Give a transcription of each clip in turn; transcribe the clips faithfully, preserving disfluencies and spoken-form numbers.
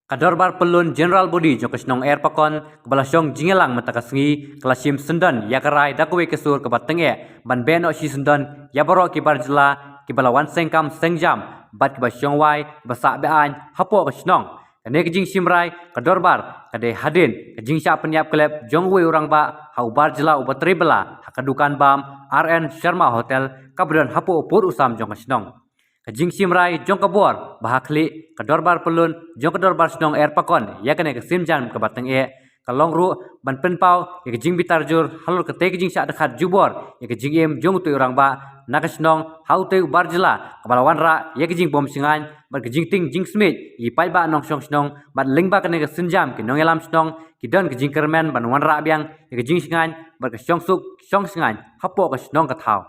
Ka Dorbar Pyllun General Body jong ka shnong Erpakon kaba la shong jingïalang mynta ka sngi ka la shim syndon ïa ka rai da kawei ka sur kaba tyngeh ban beh noh shi syndon ïa baroh ki bar jylla kiba la wan seng kam seng jam bad kiba shong wai kiba sah be-aiñ hapoh ka shnong. Kane ka jingshim rai ka dorbar ka dei hadien ka jingshah pynïap klep jong uwei u rangbah ha u bar jylla uba trei bylla ha ka dukan bam R N Sharma Hotel kaba don hapoh u pud u sam jong ka shnong. Ka jingshim rai jong ka bor ba ha khlieh ka Dorbar Pyllun jong ka Dorbar Shnong Erpakon ïa kane ka sienjam kaba tyngeh ka long ruh ban pynpaw ïa ka jingbitar jur halor katei ka jingshah dkhot jubor ïa ka jingim jong utei u rangbah na ka shnong ha utei u bar jylla kaba la wanrah ïa ka jingbym shngaiñ bad ka jingtieng jingsmiej ïa ki paidbah nongshong shnong bad lyngba kane ka sienjam ki nongïalam shnong ki don ka jingkyrmen ban wanrah biang ïa ka jingshngaiñ bad ka shongsuk shongshngaiñ hapoh ka shnong ka thaw.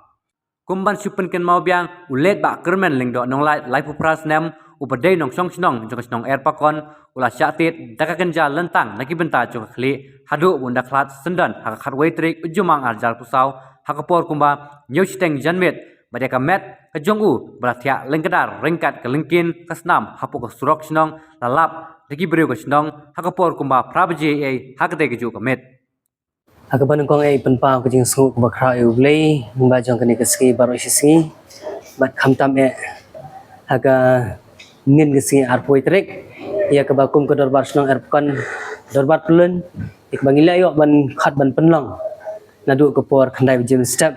Kum ban shu pynkynmaw biang u leit Bah Kyrmen Lyngdoh Nonglait laiphew phra snem uba dei nongshong shnong jong ka shnong Erpakon u la shah tied da ka kynja lyntang na ki bynta jong ka khlieh haduh ba un da khlad syndon ha ka khatwei tarik u Jymmang ar hajar arphew saw ha ka por kumba hynñiew shiteng janmiet bad ïa ka met ka jong u ba la thiah lyngkdar ryngkat ka lyngkien ka snam hapoh ka surok shnong la lap da ki briew ka shnong ha ka por kumba phra baje eiei ha katei ka juh ka miet. Ha kaba nyngkong eh pynpaw ka jingsngew kaba khraw ïa U Blei, ba jong kane ka sngi baroh shi sngi. Bad khamtam eh ha ka nin ka sngi arphew tarik ïa kaba kum ka Dorbar Shnong Erpakon, Dorbar Pyllun, ïa kaba ngi la ïoh ban khot ban pynlong naduh ka por khyndai baje mynstep.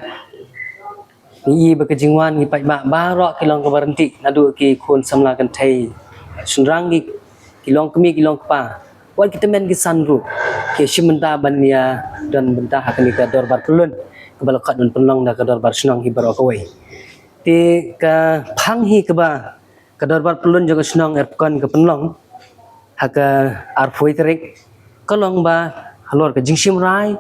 Ngi i ba ka jingwan ngi paidbah baroh ki long kaba ryntih naduh ki khun samla kynthei shynrang ki, ki long kmie ki long kpa. Wat ki tymmen ki san ruh ki shim bynta ban ïa don bynta ha kane ka Dorbar Pyllun kaba la khot ban pynlong da ka Dorbar Shnong hi baroh kawei. Te ka phang hi kaba ka Dorbar Pyllun jong ka shnong Erpakon ka pynlong ha ka arphew tarik ka long ba halor ka jingshim rai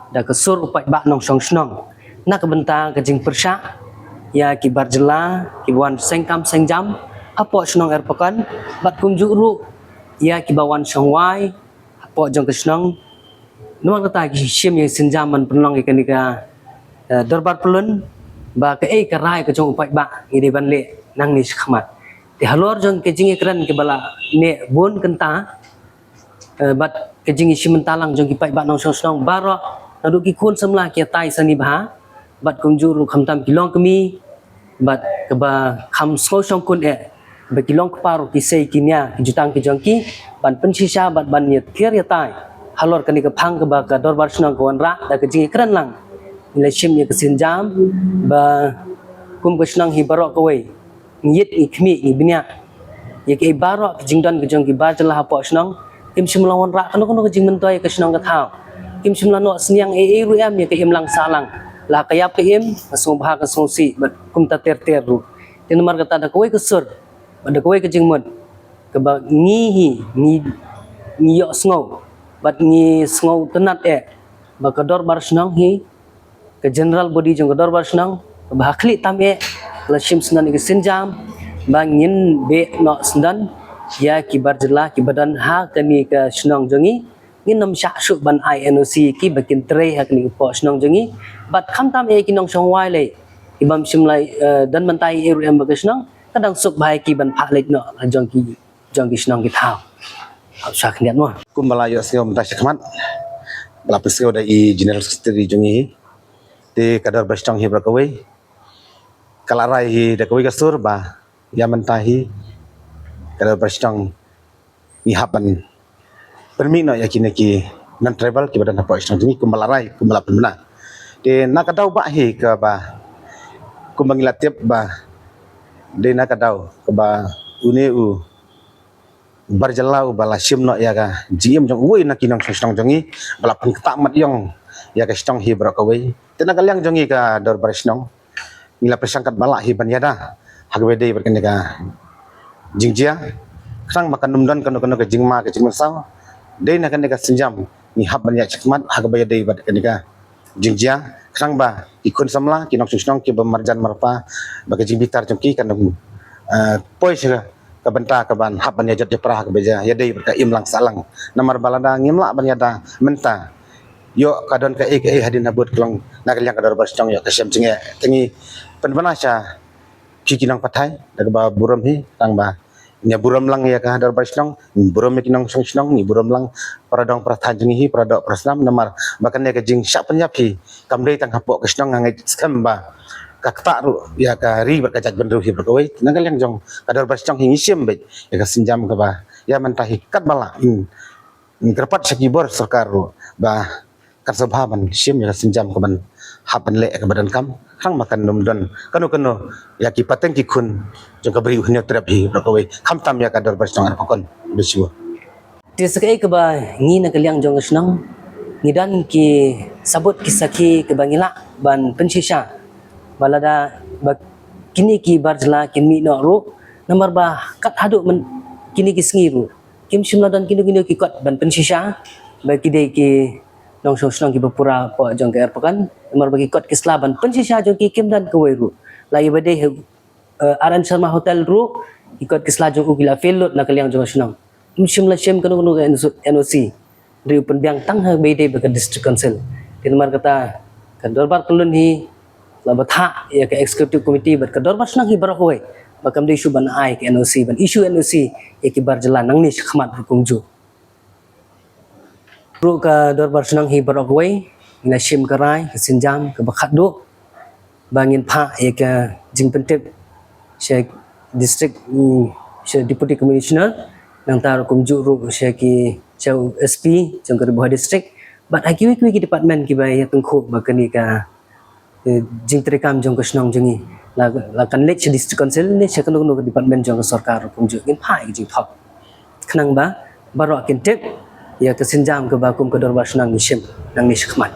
da ka sur u paidbah nongshong shnong na ka bynta ka jingpyrshah ïa ki bar jylla kiba wan seng kam seng jam hapoh shnong Erpakon bad kumjuh ruh ïa kiba wan shong wai hapoh jong ka shnong. Namar kata ki shim ïa ka sienjam ban pynlong ïa kane ka, eh, Dorbar Pyllun ba kaei ka rai ka jong u paidbah ngi dei ban leh nangne shakhmat. Te halor jong ka jingïakren kaba la neh bun kynta, eh, bad ka jingïashim bynta lang jong ki paidbah nongshong shnong baroh naduh ki khun samla ki ïatai sani bha bad kumjuh ruh khamtam ki longkmie bad kaba kham sngew shongkun eh ba ki long kpa ruh ki sei ki nia ki jutang ki jong ki ban pynshisha bad ban ïathir ïatai halor kane ka phang kaba ka Dorbar Shnong ka wanrah da ka jingïakren lang. Ngi la shim ïa ka sienjam ba kum ka shnong hi baroh kawei ngi ïit ngi khmih ngi bniah ïa kiei baroh ki jingdon ki jong ki bar jylla hapoh shnong. Kim shym la wanrah kano kano ka jingmyntoi ïa ka shnong ka thaw. Kim shym la noh synñiang ei ei ruh em ïa ka imlang sahlang. La ka ïap ka im, ka sngewbha ka sngewsih bad kumta ter ter ruh. Te namar kata da kawei ka sur bad da kawei ka jingmut kaba ngi hi ngi, ngi ïohsngew bad ngi sngewtynnad eh ba ka Dorbar Shnong hi, ka General Body jong ka Dorbar Shnong kaba ha khlieh tam eh la shim syndon ïa ka sienjam ba ngin beh noh syndon ïa ki bar jylla kiba don ha kane ka shnong jong ngi. Ngin ym shah shuh ban ai N O C ïa ki ba kin trei ha kane ka poh shnong jong ngi. Bad khamtam eh ki nongshong wai lei ki bym shym la, eh, don bynta ei ei ruh em ba ka shnong ka dang suk bha ïa ki ban phah leit noh ha jong ki jong ki shnong ki thaw. Hap sha khyndiat mo. Kumba la ïohsngew mynta shakhmat ba la pynsngew da i General Secretary jong ngi hi. Te ka Dorbar Shnong hi baroh kawei ka la rai hi da kawei ka sur ba ïa mynta hi ka Dorbar Shnong ngi hap ban pynmih noh ïa kine ki non tribal kiba don hapoh shnong jong ngi kumba la rai kumba la pynbna. Te na ka daw ba hi kaba kumba ngi la tip ba dei na ka daw kaba une u bar jylla uba la shim noh ïa ka jingim jong uwei na ki nongshong shnong jong ngi ba la pynkhiah mat ïong ïa ka shnong hi baroh kawei. Te na ka liang jong ngi ka Dorbar Shnong ngi la pyrshang katba lah hi ban ïada ha kaba dei bad kane ka jingjia. Khnang ba kan ym don kano kano ka jingma ka jingmynsaw. Dei na kane ka sienjam ngi hap ban ïaid shakhmat ha kaba ïadei bad kane ka jingjia khnang ba ki khun samla ki nongshong shnong kiba marjan marpa ba ka jingbitar jong ki kan ym, eh, poi sha ka bynta kaban hap ban ïajot ïapra ha kaba ïadei bad ka imlang sahlang. Namar ba lada ngim lah ban ïada mynta ïoh ka don kaei kaei hadien habud ka long na ka liang ka Dorbar Shnong ïoh ka shem jingeh. Te ngi pynbna sha phi ki nongpathai da kaba burom hi tang ba Ngi burom lang ïa ka dorbar shnong, ngi burom ïa ki nongshong shnong, ngi burom lang para dong para thaiñ jong ngi hi, para doh para snam, namar ba kane ka jingshah pynïap hi kam dei tang hapoh ka shnong. Nga ngeit skhem ba ka ktah ruh ïa ka ri bad ka jaitbynriew hi baroh kawei. Na ka liang jong ka dorbar shnong hi ngi shim beit ïa ka sienjam kaba ïa mynta hi katba lah, mm, ngi kyrpad sha ki bor sorkar ruh ba kan sa bha ban shim ïa ka sienjam kaban hap ban leh kaba donkam, khnang ba kan ym don kano kano ïa ki pateng ki khun jong ka Bri U Hynñiewtrep hi baroh kawei, khamtam ïa ka dorbar shnong Arpakon. Khublei shibun. Te sa kaei kaba ngi na ka liang jong ka shnong ngi don ki sabut ki sakhi kaba ngi lah ban pynshisha ba lada ba kine ki bar jylla kin mih noh ruh, namar ba kat haduh myn-, kine ki sngi ruh kim shym la don kino kino ki kot ban pynshisha ba ki dei ki nongshong shnong kiba pura hapoh jong ka Erpakon, namar ba ki kot ki sla ban pynshisha jong ki kim don kawei ruh. La ïa ba dei, eh, R N Sharma Hotel ruh, ki kot ki sla jong u ki la fail lut na ka liang jong ka shnong. Kim shym la shim kano kano ka N O C. Hynrei u pynbiang tang ha ba ïadei bad ka District Council. Te namar kata ka dorbar kyllon hi la bthah ïa ka Executive Committee bad ka dorbar shnong hi baroh kawei ba kam dei shuh ban ai ka N O C, ban issue N O C ïa ki bar jylla nangne shakhmat ruh kumjuh. Ruh ka dorbar shnong hi baroh kawei ngi la shim ka rai ka sienjam kaba khatduh ba ngin phah ïa ka jingpyntip sha district, mm, sha Deputy Commissioner, nangta ruh kumjuh ruh sha ki, sha S P jong ka Ri Bhoi District bad ha kiwei kiwei ki department kiba ïa tyngkhuh ba kane ka, eh, jingtreikam jong ka shnong jong ngi la, la kan leit sha District Council ne sha kano kano ka department jong ka sorkar ruh kumjuh ngin phah ïa ka jingthok. Khnang ba baroh kin tip ïa ka sienjam kaba kum ka dorbar shnong ngi shim nangne shakhmat.